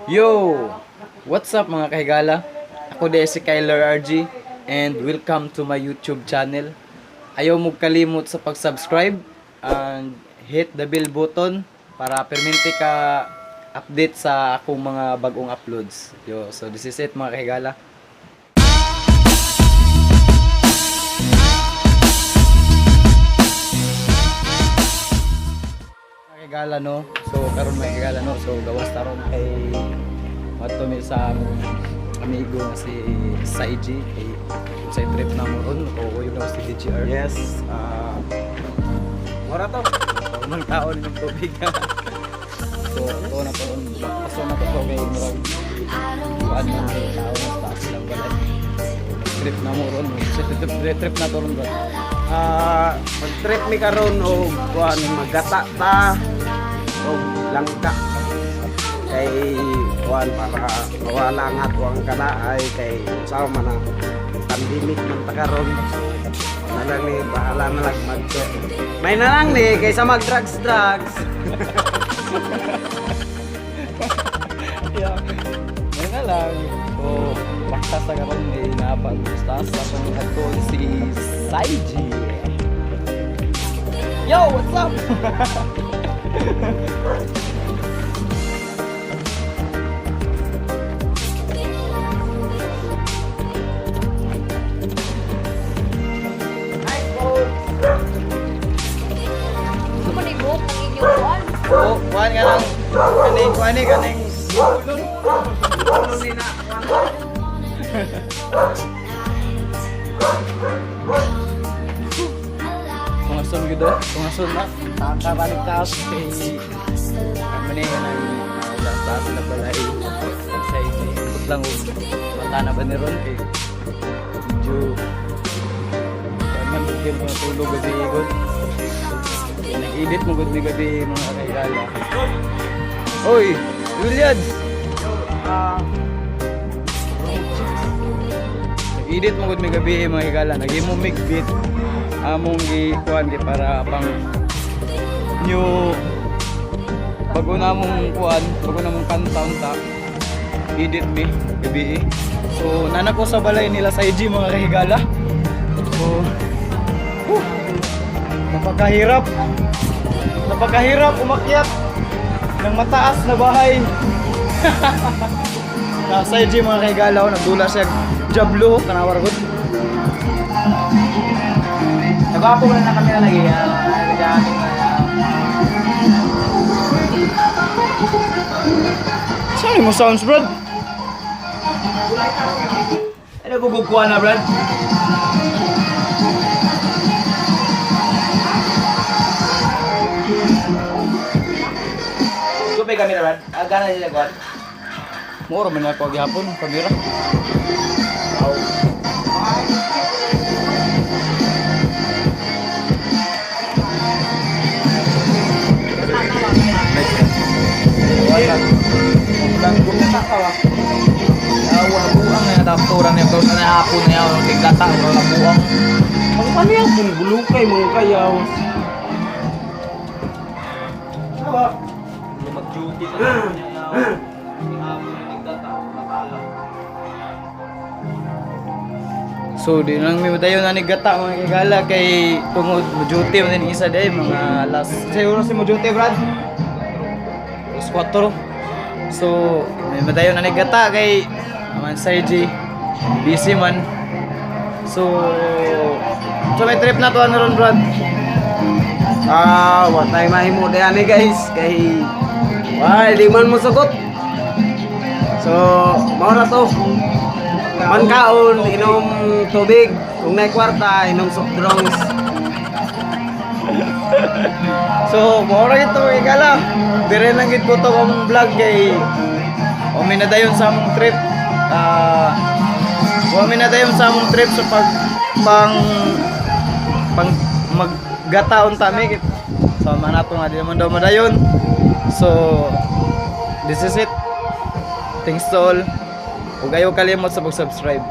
Yo! What's up, mga kahigala? Ako di si Kyler RG and welcome to my YouTube channel. Ayaw mo kalimot sa pag-subscribe and hit the bell button para permente ka update sa akong mga bagong uploads. Yo, so this is it, mga kahigala. Mga kahigala, no? So karon, mga kahigala, no? So gawas taron kay Mato mi sa among amigo nga si Saiji kay sa trip na mo ron makauuyog na ko si DGR. Yes. Mura to. Man kaon ng tubig. So ito na to, paso na to to kay murag kuan man kay tao na sa taas lang balay. Trip na mo ron. Sa trip, trip na to ron ba? Mag-trip mi karon og kuan, magata ta og langka. Kay kuan, para mawala nga ato ang kanaay kay unsa man ang pandemic man ta karon. So, na lang ni bahala na lang mag May na lang ni kaysa mag drugs drugs. Yeah. Ngayon na lang. So, bakta sa karon di napag-gusta sa akong aton si Saiji. Yo, what's up? Gusto mo ni buhok ang inyong kuan? Oh, kuan nga lang. Kaning kuan ni kaning ulon. Ano ni na kuan? Tungason gid oh. Tungason na. Kakabalik taas kay kami ni nang sa taas na balay. Saiji. Ikot lang og mata na ba ni ron kay medyo kuan man gud mga tulog gabi gud. Nag-edit mo gud mi gabi, mga kahigala. Oy, Julian! Nag-edit mo gud mi gabi, mga higala. Naghimo mig beat among gikuan gi para pang new bago na among kuan, bago na among kanta unta. Edit mi gabi. So nana ko sa balay nila sa IG, mga kahigala. So whew, napakahirap. Napakahirap umakyat ng mataas na bahay. Nasa IG, mga kahigala, oh, nagdula siya jablo, kanawar gud. Nagwapo na na kami na lagi. Saan mo sounds, brad? Ano gugugkuha na, Brad? Gupay kami na, Brad. Ah, gana sila kuhan. Mura man ako gihapon, kamera. Wala buang na doktoran niya. Kung na hapon niya, wala tigata, wala buang. Ang kaniya kung bulukay mga kayaw. Mag-duty sa niya. Hapon niya tigata, wala. So di lang mi dayon ani gata, mga kigala, kay tungod mo duty man din isa day mga last siguro si mo duty, Brad. Alas 4. So may madayon ani gata kay aman sa IG busy man. So may trip na to ano ron, Brad? Wa tay mahimo diyan ni guys kay why di man mo sugot. So, mao na to. Mankaon, inom tubig, kung nay kwarta, inom soft drinks. So, mao ra ito, mga kigala. Dire lang gid ko to among vlog kay umi na dayon sa among trip. Ah, umi na dayon sa among trip sa pag pang pang maggataon ta mi. So, man nato nga di naman daw madayon. So, this is it. Thanks to all. Huwag kayo kalimot sa pag-subscribe.